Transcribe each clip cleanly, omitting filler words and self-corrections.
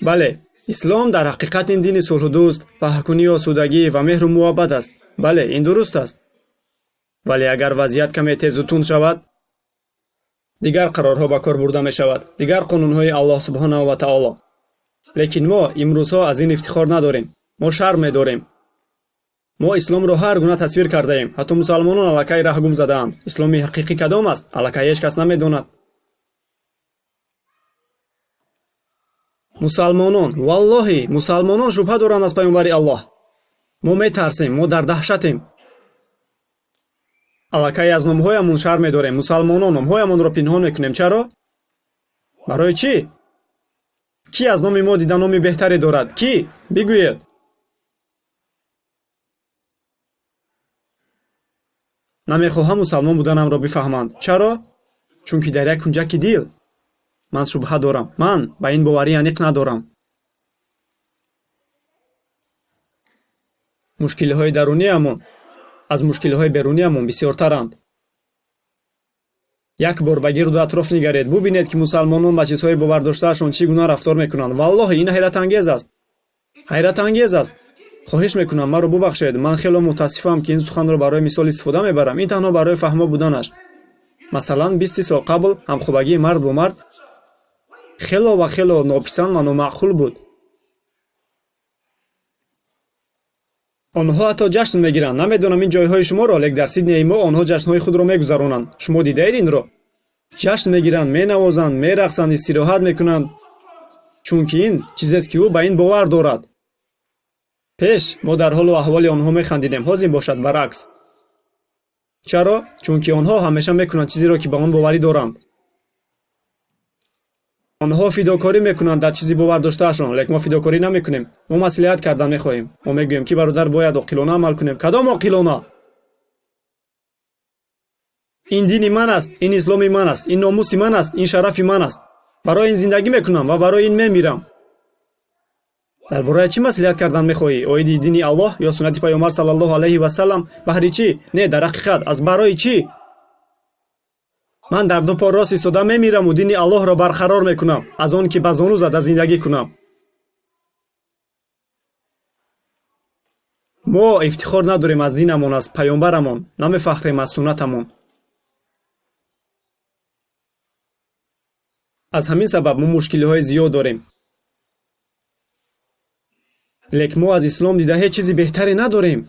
Бале, ислом дар ҳақиқат ин дини сулҳдӯст, паҳкунӣ, осудагӣ ва меҳру муҳаббат аст. Бале, ин дуруст аст. Вале агар вазъият каме тезу тунд шавад, дигар қарорҳо ба кор бурда мешавад, дигар қонунҳои Аллоҳ субҳонаҳу ва таоло. Лекин мо имрӯзҳо аз ин ифтихор надорем. Мо шарм медорем. Мо исломро ҳар гуна тасвир кардаем. Ҳатто мусалмонон аллакай раҳ гум задаанд. Исломи ҳақиқӣ кадом аст? Аллакай ҳеҷ кас намедонад. Мусалмонон, валлоҳи, мусалмонон шубҳа доранд аз паёмбари Аллоҳ. Мо метарсем, мо дар даҳшатем. Аллакай аз номҳоямон шарм медорем. Мусалмонон номҳоямонро пинҳон мекунем. Чаро? Барои чӣ? Кӣ аз номи мо дида номи беҳтаре дорад? Кӣ? Бигӯед. Намехоҳам мусалмон буданамро бифаҳманд. Чаро? Чунки дар як кунҷаки дил ман шубҳа дорам. Ман ба ин боварӣ аниқ надорам. Мушкилиҳои даруниямон аз мушкилиҳои беруниямон бисёртаранд. Як бор ба гирду атроф нигаред, бубинед, ки мусалмонон ба чизҳои бовардоштаашон чӣ гуна рафтор мекунанд. Валлоҳи, ин ҳайратангез аст. Ҳайратангез аст. Хоҳиш мекунам, маро бубахшед. Ман хело мутаассифам, ки ин суханро барои мисол истифода мебарам. Ин танҳо барои фаҳмо буданаш. Масалан, 20 сол қабл ҳамхобагии мард бо мард хело ва хело нописанд ва номаъқул буд. Онҳо ҳатто ҷашн мегиранд. Намедонам ин ҷойҳои шуморо, лек дар Сиднеи мо онҳо ҷашнҳои худро мегузаронанд. Шумо дидаед инро? Ҷашн мегиранд, менавозанд, мерақсанд, истироҳат мекунанд, чунки ин чизест, ки ӯ ба ин бовар дорад. Пеш мо дар ҳолу аҳволи онҳо механдидем, ҳозир бошад баръакс. Чаро? Чунки онҳо ҳамеша мекунанд чизеро, ки ба он боварӣ доранд. Онҳо фидокорӣ мекунанд дар чизи бовар доштаашон, лек мо фидокорӣ намекунем. Мо маслиҳат кардан мехоҳем. Мо мегӯем, ки бародар, бояд оқилона амал кунем. Кадом оқилона? Ин дини ман аст, ин исломи ман аст, ин номуси ман аст, ин шарафи ман аст. Барои ин зиндагӣ мекунам ва барои ин мемирам. Дар бораи чӣ маслиҳат кардан мехоҳӣ? Оиди дини Аллоҳ ё суннати паёмбар саллаллоҳу алайҳи васаллам? Баҳри чӣ? Не, дар ҳақиқат аз барои чӣ? Ман дар ду по рост истода мемираму дини Аллоҳро барқарор мекунам, аз он ки ба зону зада зиндагӣ кунам. Мо ифтихор надорем аз динамон, аз паёмбарамон, намефахрем аз суннатамон. Аз ҳамин сабаб мо мушкилиҳои зиёд дорем. Лек мо аз ислом дида ҳеҷ чизи беҳтаре надорем.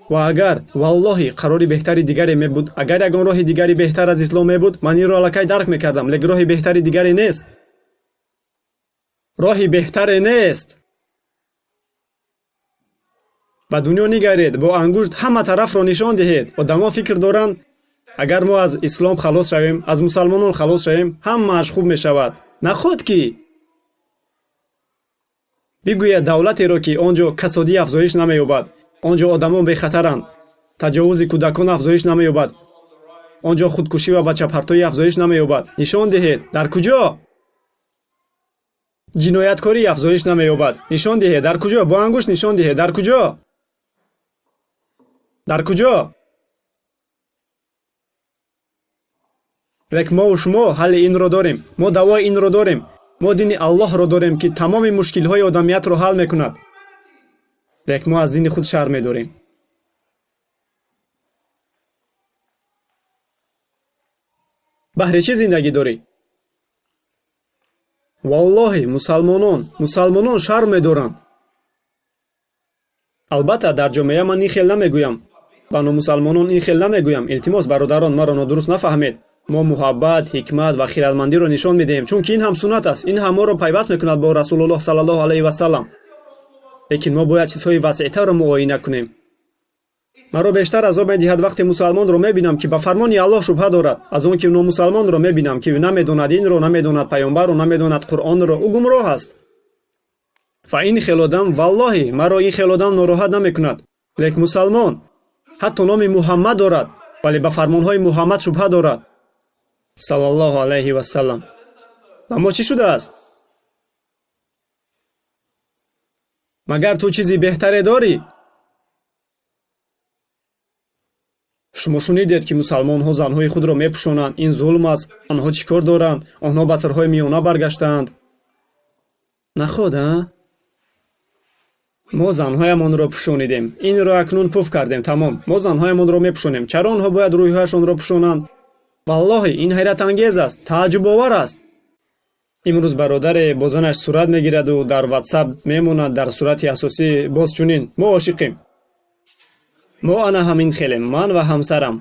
Ва агар, валлоҳи, қарори беҳтари дигаре мебуд, агар ягон роҳи дигари беҳтар аз ислом мебуд, ман инро аллакай дарк мекардам, лек роҳи беҳтари дигаре нест. Роҳи беҳтаре нест. Ба дунё нигаред, бо ангушт ҳама тарафро нишон диҳед. Одамон фикр доранд, агар мо аз ислом халос шавем, аз мусалмонон халос шавем, ҳамааш хуб мешавад. Наход ки бигӯяд давлатеро, ки он ҷо касодӣ афзоиш намеёбад, он ҷо одамон бехатаранд, таҷовузи кӯдакон афзоиш намеёбад, он ҷо худкушӣ ва бачапартоӣ афзоиш намеёбад. Нишон диҳед, дар куҷо ҷинояткорӣ афзоиш намеёбад. Нишон диҳед, дар куҷо, бо ангушт нишон диҳед, дар куҷо, дар куҷо. Лек мову шумо ҳалли инро дорем, мо давои инро дорем, мо дини Аллоҳро дорем, ки тамоми мушкилҳои одамиятро ҳал мекунад. Лек мо аз дини худ шарм медорем. Баҳри чӣ зиндагӣ дорӣ? Валлоҳи, мусалмонон шарм медоранд. Албатта, дар ҷомеа ман ин хел намегӯям, ба номусалмонон ин хел намегӯям. Илтимос, бародарон, маро нодуруст нафаҳмед. Мо муҳаббат, ҳикмат ва хирадмандиро нишон медиҳем, чунки ин ҳам суннат аст, ин ҳам моро пайваст мекунад бо Расулуллоҳ саллаллоҳу алайҳи васаллам. Лекин мо бояд чизҳои васеътарро муоина кунем. Маро бештар азоб медиҳад вақте мусалмонро мебинам, ки ба фармони Аллоҳ шубҳа дорад, аз он ки номусалмонро мебинам, ки намедонад инро, намедонад паёмбарро, намедонад Қуръонро, ӯ гумроҳ аст. Ва ин хел одам, валлоҳи, маро ин хел одам нороҳат намекунад. Лек мусалмон ҳатто номи Муҳаммад дорад, вале ба фармонҳои Муҳаммад шубҳа дорад саллаллоҳу алайҳи васаллам. Ба мо чӣ шудааст? Магар ту чизи беҳтаре дорӣ? Шумо шунидед, ки мусалмонҳо занҳои худро мепӯшонанд. Ин зулм аст. Онҳо чӣ кор доранд? Онҳо ба сирҳои миёна баргаштаанд. Наход, а? Мо занҳоямонро пӯшонидем. Инро акнун пуф кардем, тамом. Мо занҳоямонро мепӯшонем. Чаро онҳо бояд рӯйҳояшонро пӯшонанд? Валлоҳи, ин ҳайратангез аст, тааҷҷубовар аст. Имрӯз бародаре бо занаш сурат мегираду дар ватсап мемонад дар сурати асосӣ боз чунин. Мо ошиқем. Мо ана ҳамин хелем, ман ва ҳамсарам.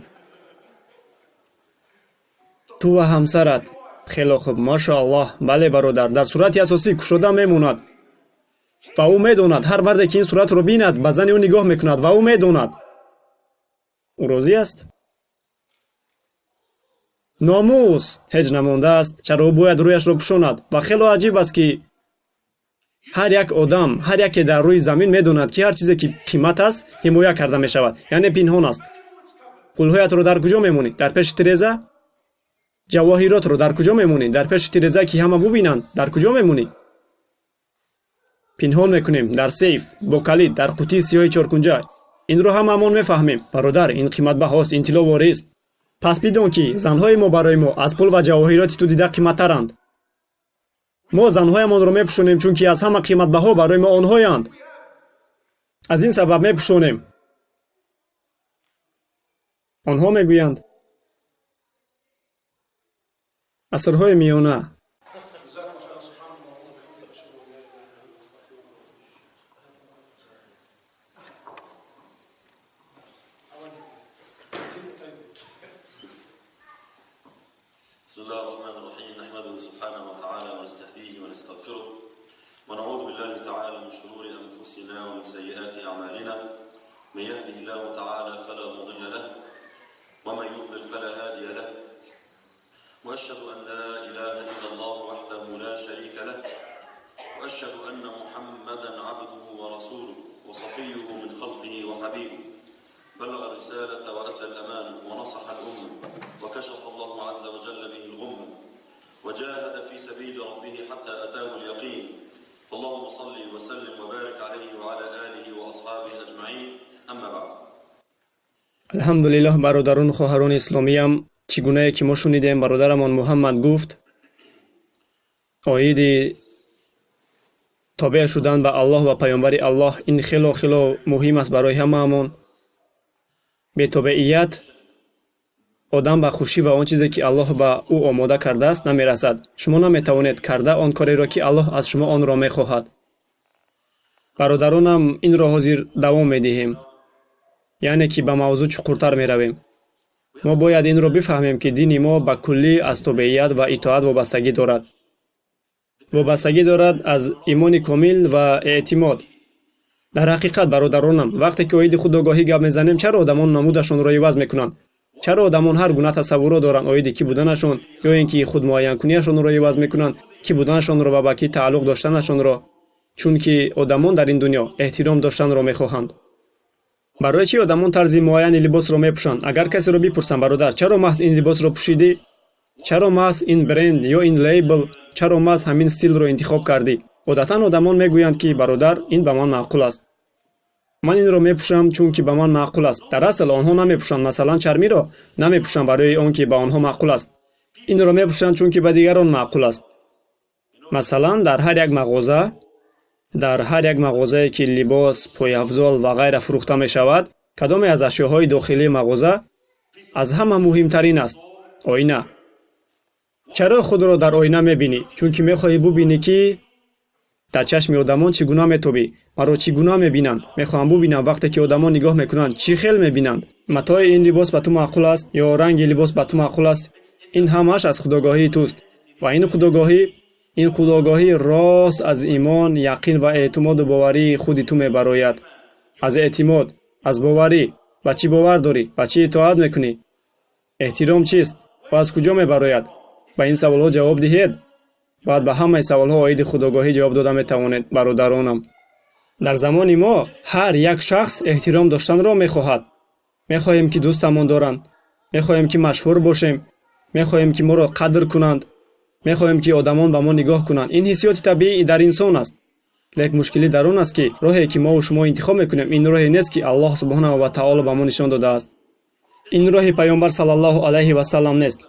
Ту ва ҳамсарат. Хело хуб, машоаллоҳ. Бале, бародар, дар сурати асосӣ кушода мемонад. Ва ӯ медонад, ҳар марде ки ин суратро бинад, ба зани ӯ нигоҳ мекунад ва ӯ медонад. Ӯ розӣ аст? Номус ҳеҷ намондааст. Чаро ӯ бояд рӯяшро пӯшонад? Ва хело аҷиб аст, ки ҳар як одам, ҳар яке дар рӯи замин медонад, ки ҳар чизе ки қимат аст, ҳимоя карда мешавад, яъне пинҳон аст. Пулҳоятро дар куҷо мемонӣ? Дар пеши тиреза? Ҷавоҳиротро дар куҷо мемонӣ? Дар пеши тиреза, ки ҳама бубинанд? Дар куҷо мемонӣ? Пинҳон мекунем дар сейф, бо калид, дар қутии сиёҳи чоркунҷа. Инро ҳамаамон мефаҳмем. Бародар, ин қиматбаҳост, ин тилло ворист. Пас бидон, ки занҳои мо барои мо аз пул ва ҷавоҳироти ту дида қиматтаранд. Мо занҳоямонро мепӯшонем, чунки аз ҳама қиматбаҳо барои мо онҳоянд. Аз ин сабаб мепӯшонем. Онҳо мегӯянд асрҳои миёна. بسم الله الرحمن الرحيم. نحمده سبحانه وتعالى ونستهديه ونستغفره ونعوذ بالله تعالى من شرور أنفسنا ومن سيئات أعمالنا. من يهده الله تعالى فلا مضل له ومن يضلل فلا هادي له. وأشهد أن لا إله إلا الله وحده لا شريك له، وأشهد أن محمدا عبده ورسوله وصفيه من خلقه وحبيبه، بلغ الرسالة وأدى الأمانة ونصح الأمة وكشف الله عز وجل به الغمة وجاهد في سبيل ربه حتى أتاه اليقين. فاللهم صل وسلم وبارك عليه وعلى آله وأصحابه أجمعين. أما بعد. Алҳамдулиллоҳ, бародарону хоҳарони исломиям, чӣ гунае ки мо шунидем, бародарамон Муҳаммад гуфт оиди тобеъ шудан ба Аллоҳ ва паёмбари Аллоҳ. Ин хело хело муҳим аст барои ҳамаамон. Бетобеият одам ба хушӣ ва он чизе ки Аллоҳ ба ӯ омода кардааст намерасад. Шумо наметавонед карда он кореро, ки Аллоҳ аз шумо онро мехоҳад. Бародаронам, инро ҳозир давом медиҳем, яъне ки ба мавзӯъ чуқуртар меравем. Мо бояд инро бифаҳмем, ки дини мо ба куллӣ аз тобеият ва итоат вобастагӣ дорад. Вобастагӣ дорад аз имони комил ва эътимод. Дар ҳақиқат, бародаронам, вақте ки оиди худогоҳӣ гап мезанем, чаро одамон намудашонро иваз мекунанд? Чаро одамон ҳар гуна тасаввурот доранд оиди кӣ буданашон, ё ин ки худмуайянкуниашонро иваз мекунанд, кӣ буданашонро ва ба кӣ тааллуқ доштанашонро? Чунки одамон дар ин дунё эҳтиром доштанро мехоҳанд. Барои чӣ одамон тарзи муайяни либосро мепӯшанд? Агар касеро бипурсам, бародар, чаро маҳз ин либосро пӯшидӣ? Чаро маҳз ин бренд ё ин лейбл? Чаро маҳз ҳамин стилро интихоб кардӣ? Одатан одамон мегӯянд, ки бародар, ин ба ман маъқул аст. Ман инро мепӯшам, чунки ба ман маъқул аст. Дар асл онҳо намепӯшанд, масалан чармиро намепӯшанд барои он ки ба онҳо маъқул аст. Инро мепӯшанд, чунки ба дигарон маъқул аст. Масалан, дар ҳар як мағоза, дар ҳар як мағозае ки либос, пойафзол ва ғайра фурӯхта мешавад, кадоме аз ашёҳои дохилии мағоза аз ҳама муҳимтарин аст? Оина. Чаро худро дар оина мебинӣ? Чунки мехоҳӣ бубинӣ, ки дар чашми одамон чӣ гуна метобӣ, маро чӣ гуна мебинанд. Мехоҳам бубинам, вақте ки одамон нигоҳ мекунанд, чӣ хел мебинанд. Матои ин либос ба ту маъқул аст ё ранги либос ба ту маъқул аст? Ин ҳамааш аз худогоҳии туст. Ва ин худогоҳӣ рост аз имон, яқин ва эътимоду боварии худи ту мебарояд. Аз эътимод, аз боварӣ. Ба чӣ бовар дорӣ? Ба чӣ итоат мекунӣ? Эҳтиром чист ва аз куҷо мебарояд? Ба ин саволҳо ҷавоб диҳед, баъд ба ҳамаи саволҳо оиди худогоҳӣ ҷавоб дода метавонед. Бародаронам, дар замони мо ҳар як шахс эҳтиром доштанро мехоҳад. Мехоҳем, ки дӯстамон доранд, мехоҳем, ки машҳур бошем, мехоҳем, ки моро қадр кунанд, мехоҳем, ки одамон ба мо нигоҳ кунанд. Ин ҳиссиёти табиӣ дар инсон аст. Лек мушкилӣ дар он аст, ки роҳе ки мову шумо интихоб мекунем, ин роҳе нест, ки Аллоҳ субҳонаҳу ва таоло ба мо нишон додааст. Ин роҳи паёмбар саллаллоҳу алайҳи васаллам нест.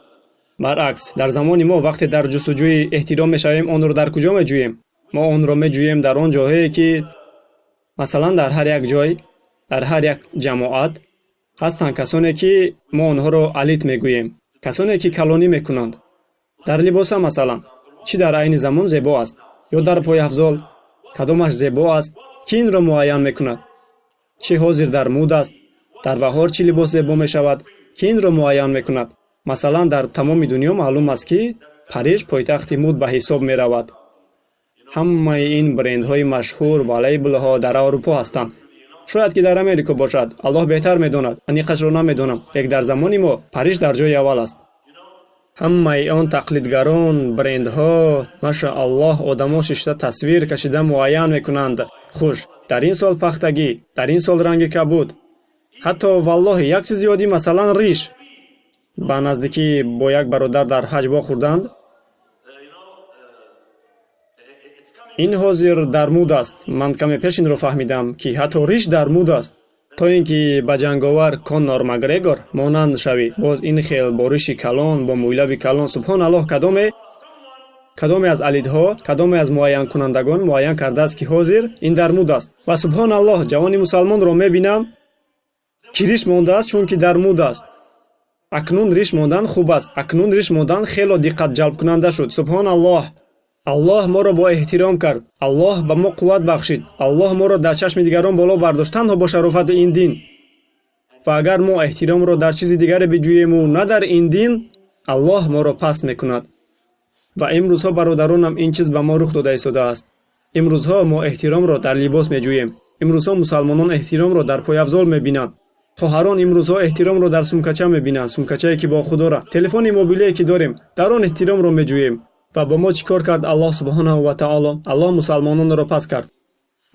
Баръакс, дар замони мо вақте дар ҷустуҷӯи эҳтиром мешавем, онро дар куҷо меҷӯем? Мо онро меҷӯем дар он ҷоҳое, ки масалан дар ҳар як ҷой, дар ҳар як ҷамоат ҳастанд касоне, ки мо онҳоро алит мегӯем, касоне, ки калонӣ мекунанд. Дар либоса масалан, чӣ дар айни замон зебо аст, ё дар пойафзол, кадомаш зебо аст, кӣ инро муайян мекунад? Чӣ ҳозир дар муд аст, дар баҳор чӣ либос зебо мешавад, кӣ инро муайян мекунад? Масалан, дар тамоми дунё маълум аст, ки Париж пойтахти муд ба ҳисоб меравад. Ҳамаи ин брендҳои машҳур ва лейблҳо дар Аврупо ҳастанд. Шояд ки дар Америко бошад, Аллоҳ беҳтар медонад, аниқашро намедонам, лек дар замони мо Париж дар ҷои аввал аст. Ҳамаи он тақлидгарон, брендҳо, машааллоҳ, одамо шишта тасвир кашида муайян мекунанд. Хуш, дар ин сол пахтагӣ, дар ин сол ранги кабуд. Ҳатто валлоҳи як чизи оддӣ, масалан риш. Ба наздикӣ бо як бародар дар ҳаҷ вохӯрданд. Ин ҳозир дар муд аст. Ман каме пеш инро фаҳмидам, ки ҳатто риш дар муд аст. То ин ки ба ҷанговар Коннор Макгрегор монанд шавӣ, боз ин хел бо риши калон, бо мӯйлаби калон, субҳон аллоҳ, кадоме аз алидҳо, кадоме аз муайянкунандагон муайян кардааст, ки ҳозир ин дар муд аст. Ва субҳон аллоҳ, ҷавони мусалмонро мебинам, ки риш мондааст, чунки дар муд аст. Акнун риш мондан хуб аст. Акнун риш мондан хело диққатҷалбкунанда шуд. Субҳон аллоҳ. Аллоҳ моро бо эҳтиром кард. Аллоҳ ба мо қувват бахшид. Аллоҳ моро дар чашми дигарон боло бардошт танҳо бо шарофати ин дин. Ва агар мо эҳтиромро дар чизи дигаре биҷӯему на дар ин дин, Аллоҳ моро паст мекунад. Ва имрӯзҳо, бародаронам, ин чиз ба мо рух дода истодааст. Имрӯзҳо мо эҳтиромро дар либос меҷӯем. Имрӯзҳо мусалмонон эҳтиромро дар пойафзол мебинанд. Хоҳарон имрӯзҳо эҳтиромро дар сумкача мебинанд, сумкачае ки бо худ доранд, телефони мобилие ки дорем, дар он эҳтиромро меҷӯем. Ва бо мо чӣ кор кард Аллоҳ субҳонаҳу ва таоло? Аллоҳ мусалмононро пас кард.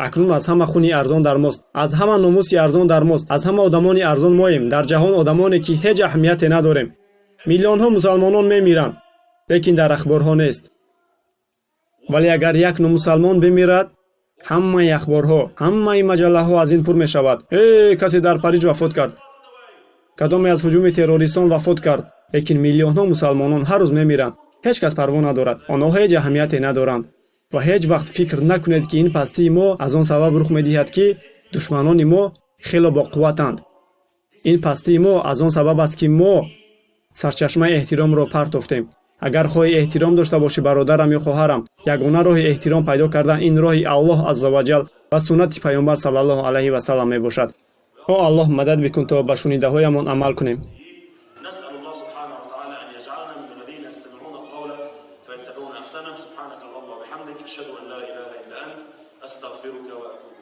Акнун аз ҳама хуни арзон дар мост, аз ҳама номуси арзон дар мост, аз ҳама одамони арзон моем. Дар ҷаҳон одамоне, ки ҳеҷ аҳамияте надорем. Миллионҳо мусалмонон мемиранд, лекин дар ахборҳо нест. Вале агар як номусалмон бимирад, ҳамаи ахборҳо, ҳамаи маҷаллаҳо аз ин пур мешавад. Э, касе дар Париж вафот кард, кадоме аз ҳуҷуми террористон вафот кард. Лекин миллионҳо мусалмонон ҳар рӯз мемиранд. Ҳеҷ кас парво надорад. Онҳо ҳеҷ аҳамияте надоранд. Ва ҳеҷ вақт фикр накунед, ки ин пастии мо аз он сабаб рух медиҳад, ки душманони мо хело боқувватанд. Ин пастии мо аз он сабаб аст, ки мо сарчашмаи эҳтиромро партофтем. Агар хоҳӣ эҳтиром дошта бошӣ, бародарам ё хоҳарам, ягона роҳи эҳтиром пайдо кардан ин роҳи Аллоҳ азза ваҷал ва суннати Паёмбар саллаллоҳу алайҳи васаллам мебошад. О Аллоҳ, мадад бикун, то ба шунидаҳоямон амал кунем. نسأل الله سبحانه وتعالى أن يجعلنا من الذين يستمعون القول فيتبعون أحسنه. سبحانك اللهم وبحمدك، أشهد أن لا إله إلا أنت، أستغفرك وأتوب.